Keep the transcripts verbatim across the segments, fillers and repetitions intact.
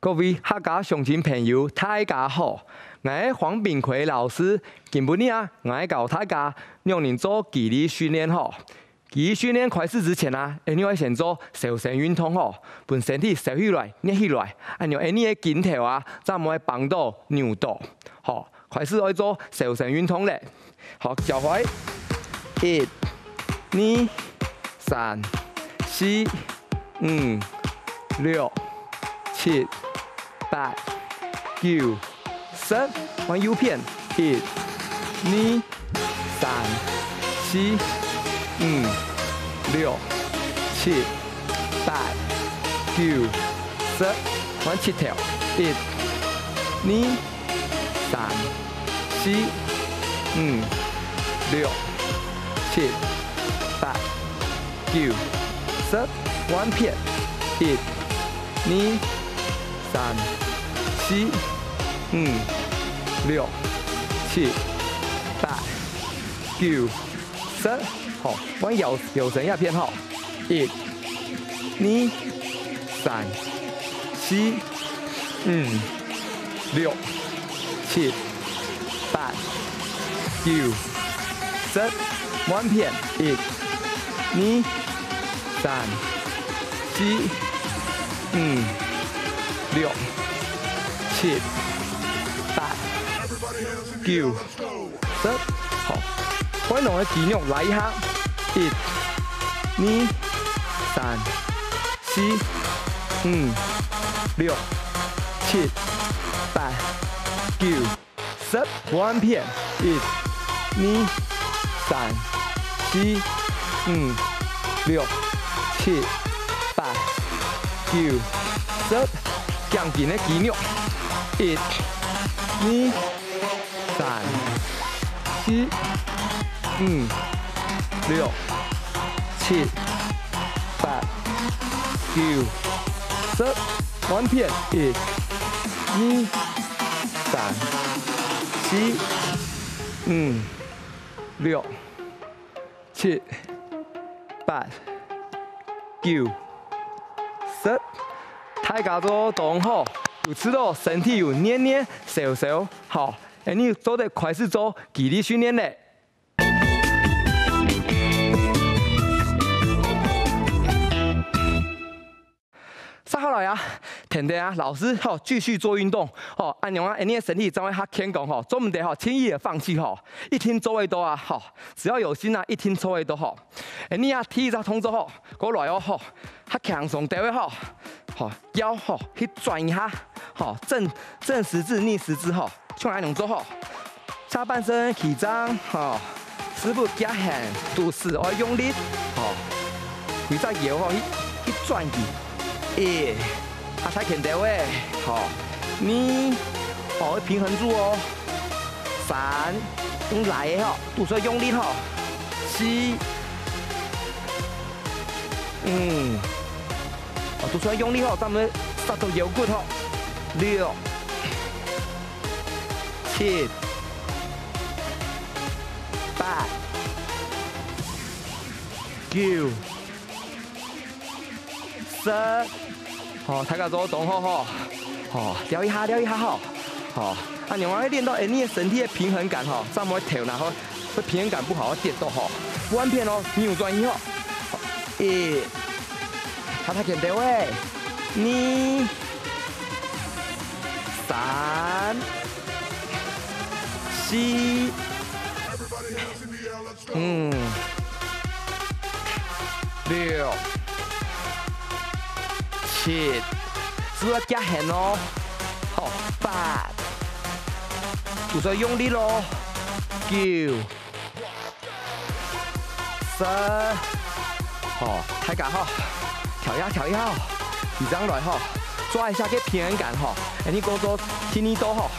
各位客家鄉親朋友，大家好！𠊎係黃炳奎老師。今晡日啊，𠊎教大家仰般做肌力訓練吼。 肌力訓練開始之前啊，𠊎等愛先做燒身運動吼，分身體燒起來、熱起來，恁樣𠊎等个筋頭啊，正毋會繃著、扭著。好，開始愛做燒身運動咧。好，腳踝，一、二、三、四、五、六、七、八、九、 十，換右片，一、二、三、四、五、六、七、八、九、十，換膝頭，一、二、三、四、五、六、七、八、九、十，換片，一、二、三、四、五、六、七、八、九、十。好，換腰，腰身這片吼，一、二、三、四、五、六、七、八、九、十，換片，一、二、三、四、五、六、七、八、九、十。好，背囊个肌肉拉一下，一、二、三、四、五、六、七、八、九、 十，換片，一、二、三、四、五、六、七、八、九、十，頸根个肌肉，一、二、三、四、五、六、七、八、九、十，換片，一、二、 三、四、五、六、七、八、九、十。大家做當好，有試著身體有熱熱、燒燒，好，𠊎等做得開始做肌力訓練咧。 續下來啊，跈等啊，老師吼，繼續做運動吼，恁樣啊，𠊎等个身體正會較健康吼，做毋得吼，輕易个放棄吼，一定做會到啊吼，只要有心啊，一定做會到吼。𠊎等啊，第一隻動作吼，過來哦吼，較輕鬆兜仔吼，吼，腰吼，去轉一下，吼，正，正十字、逆十字吼， 像恁樣做吼，下半身企正吼，屎朏夾絚，肚屎愛用力吼，歸隻腰吼去，去轉佢。一，較大圈兜仔吼，二，吼，愛平衡住哦。三，用拉个吼，肚屎愛用力吼。四，五，哦，肚屎愛用力吼，正毋會痠著腰骨吼。六， 七、八、九、十。吼，大家做當好吼。吼，撩一下，撩一下吼。吼，恁樣啊，會練到𠊎等个身體个平衡感吼，正毋會頭那吼，會平衡感毋好會跌倒吼。換片哦，扭轉去吼。一，較大圈兜仔。二， 三、四、五、六、七，屎朏愛夾絚哦。好，八，肚屎愛用力咯。九、 十。好，大家吼，調一下，調一下吼，企正來吼，抓一下該平衡感吼，恁樣過做第二到吼，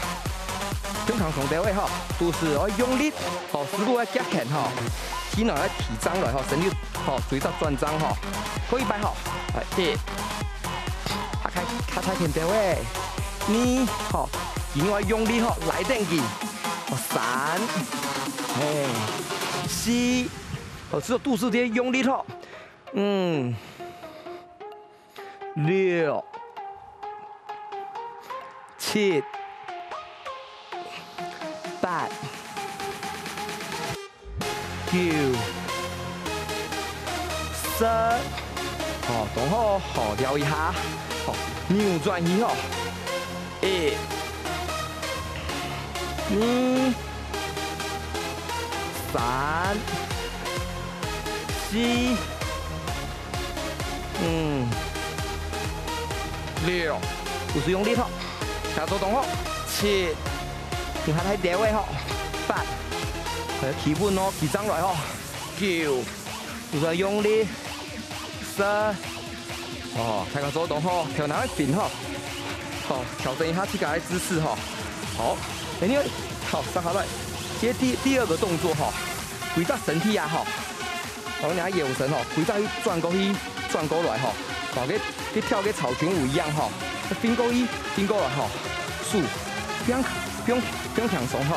胸腔上兜仔吼，肚屎愛用力，吼，屎朏愛夾絚吼，體內愛企正來吼，身體吼，做一隻轉正吼，過一擺吼，來，一，較大，較大圈兜仔，二，吼，腰愛用力吼，拉等佢，吼，三，嘿，四， 好，做肚屎愛用力吼。嗯，六、七、八、九、十。好，動好，好，撩一下，好，扭轉去吼。一、二、三、四、五、六，肚屎用力吼，動作動好，七，你還太低位吼，八，還有企穩哦，企正來吼，九，肚屎用力，十， 哦，大家做動吼，頭那會暈吼。好，調整一下自家个姿勢吼。好，哎，你好，上下來。接第，第二個動作吼，歸隻身體啊吼，然後你个腰身吼，歸隻去轉過去，轉過來吼，然後跟，跟跳个草裙舞一樣吼，翻過去，翻過來吼，手，放，放，放輕鬆吼，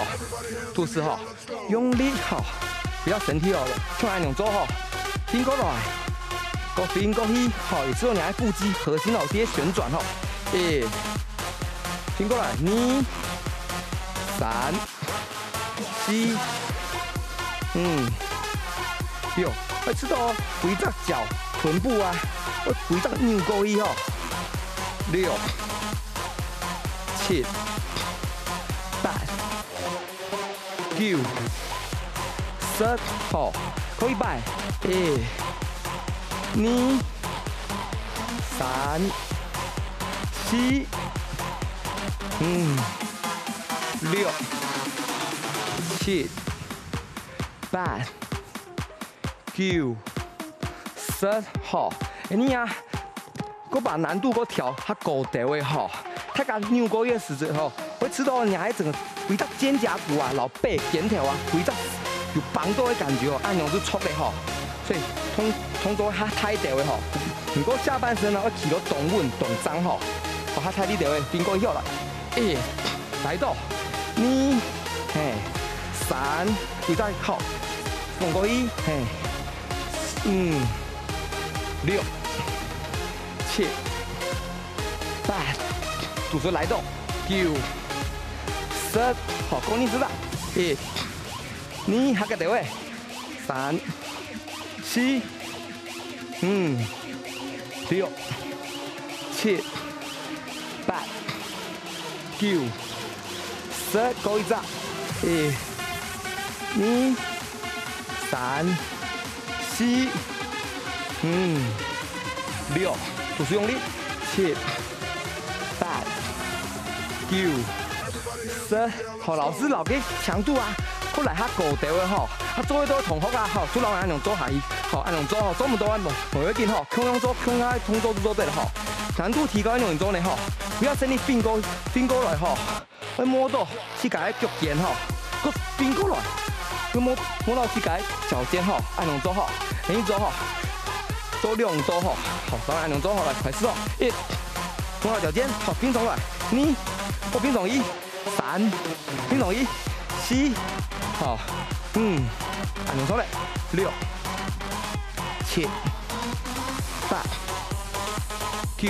肚屎吼。 用力吼，不要身體哦，像恁樣做吼，翻過來，過翻過去吼，也係用你个腹肌核心哦，在旋轉吼。一，翻過來，二、三、四、五、六，愛知道哦，歸隻腳、臀部啊，愛歸隻扭過去吼。六、七、八、 九、十，好，過一擺，一、二、三、四、五、六、七、八、九、十，好，哎，你啊， 過把難度過調較高兜仔吼。大家扭過去个時節吼，會知道你个整個歸隻肩胛骨啊，摎背肩頭啊，歸隻有繃著个感覺哦，恁樣就著咧吼。所以動，動作較大兜仔吼，毋過下半身呢，愛企到當穩當正吼。好，較大力兜仔，翻過去好了。一，來到，二，嘿，三，又再好，翻過去，嘿，五，六， 七、八，肚屎來到，九、十，好，過二十隻，一、二，下个兜仔，三、四、五、六、七、八、九、十，過一隻，一、二、 三、四、五、六，肚屎用力，七、八、九、十。好，老師摎个強度啊，過來較高兜仔吼。啊，做得到个同學啊，吼，就摎𠊎恁樣做下去，吼，恁樣做吼，做毋到啊，無，無要緊吼，共樣做，共樣个動作就做得了吼。難度提高恁樣做呢吼，不要身體翻過，翻過來吼。 愛摸到自家个腳尖吼，過翻過來，過摸，摸到自家个腳尖吼，恁樣做吼，恁樣做吼，做兩組吼，好，當然恁樣做吼，來，開始哦，一，摸到腳尖，好，翻上來，二，過翻上去，三，翻上去，四，好，五，恁樣做咧，六，七，八，九，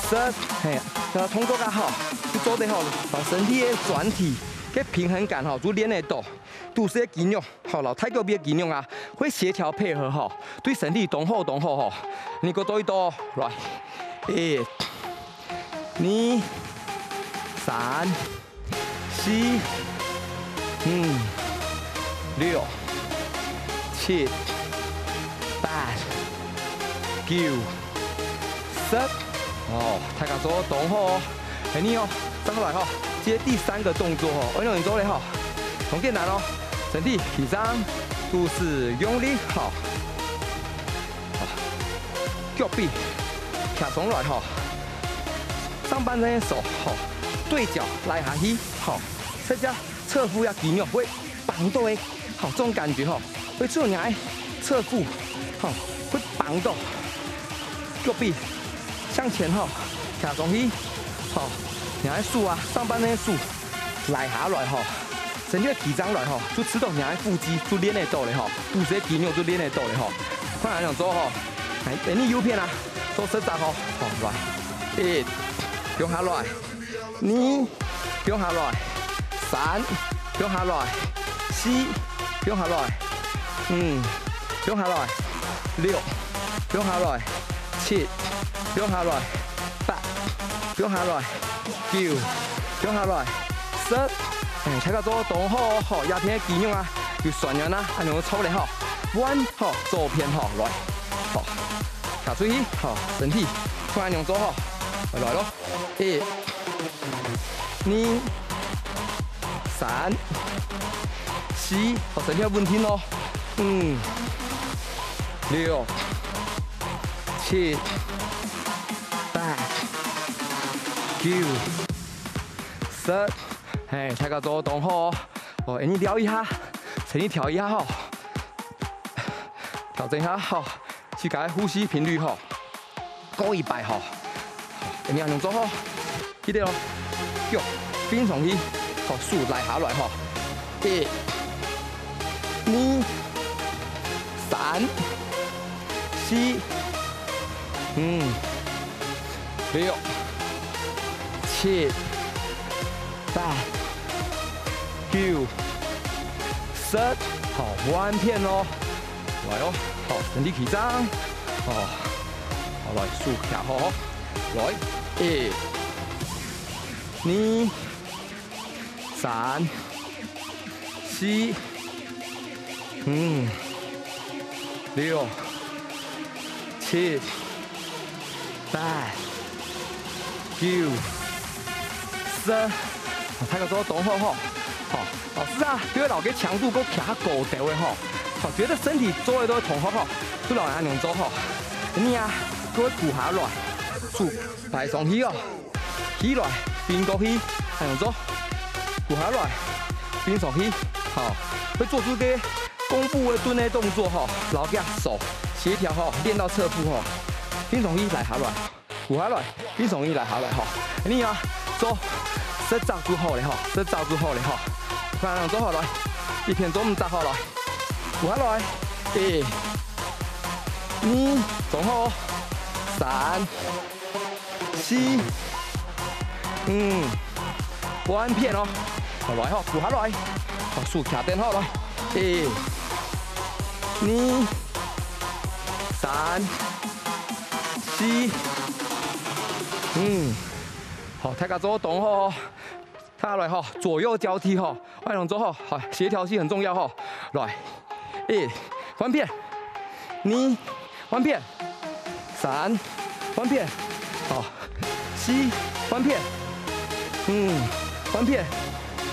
十，嘿，這動作啊吼，就做得吼，摎身體个轉體个平衡感吼，就練得到，肚屎个肌肉吼，摎大腳髀个肌肉啊，會協調配合吼，對身體當好當好吼。你過做一組，來，一、二、三、 四、五、六、七、八、九、十。哦，大家做到當好哦。哎，你哦，再過來吼，接第三個動作吼，愛仰般做咧吼？當簡單哦，身體企正，肚屎用力吼。 腳髀徛上來吼，上半身个手吼，對角拉下去吼，這下側腹个肌肉會繃到个吼，這種感覺吼，會做你个側腹吼，會繃到腳髀向前吼，徛上去吼，你个手啊，上半身个手 拉下來吼，身體企正來吼，就知道你个腹肌就練得到咧吼，肚屎个肌肉就練得到咧吼。看恁樣做吼，哎，哎，你右片啊，做十隻吼，好，來，一，放下來，二，放下來，三，放下來，四，放下來，五，放下來，六，放下來，七，放下來，八，放下來，九，放下來，十。哎，大家做到當好哦，吼，這片个肌肉啊，有痠軟啊，恁樣就著咧吼。換，吼，左片吼，來，吼，徛出去，吼，身體，看恁樣做吼，來咯。 一、二、三、四，好，身體要穩定哦。五、六、七、八、九、十。嘿，大家做到當好哦。哦，恁樣調一下，身體調一下吼。調整一下吼，自家个呼吸頻率吼。 過一擺吼。恁樣恁樣做吼，記得哦，腳放上去，好，手拉下來吼。一、二、三、四、五、六、七、八、九、十。好，換片哦。 來哦，好，身體企正，哦，好，來，手擎好，來，一、二、三、四、五、六、七、 八、九、十。大家做到當好吼。吼，老師啊，就會摎該強度過擎較高兜仔吼。吼，覺得身體做得到當好吼，就摎恁樣做吼。你啊，就會跍下來，手擺上去哦，起來，翻過去，恁樣做，跍下來，翻上去，吼，會做出該弓步个蹲个動作吼，摎佢手協調吼，練到側步吼，翻上去，拉下來。 跍下來，你上去拉下來吼。你啊，做十隻就好咧吼，十隻就好咧吼。看，做好來，一片做五隻好來。跍下來，一、二，做好，三、四、五，換片哦。好來吼，跍下來，好，手擎等好來，一、二、三、四、五。 好，大家做到當好哦。再來吼，左右交替吼，愛仰做吼，好，協調性很重要吼。來，一，換片，二，換片，三，換片，好，四，換片，五，換片，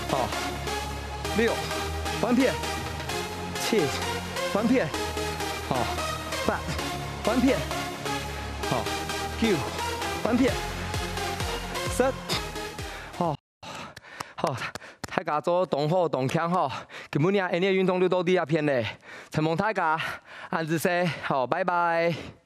好，六，換片，七，換片，好，八，換片，好，九，換片，十。 好，好，大家做到當好當慶吼。今晡日啊，𠊎等个運動就到這片咧。承蒙大家，恁仔細，好，拜拜。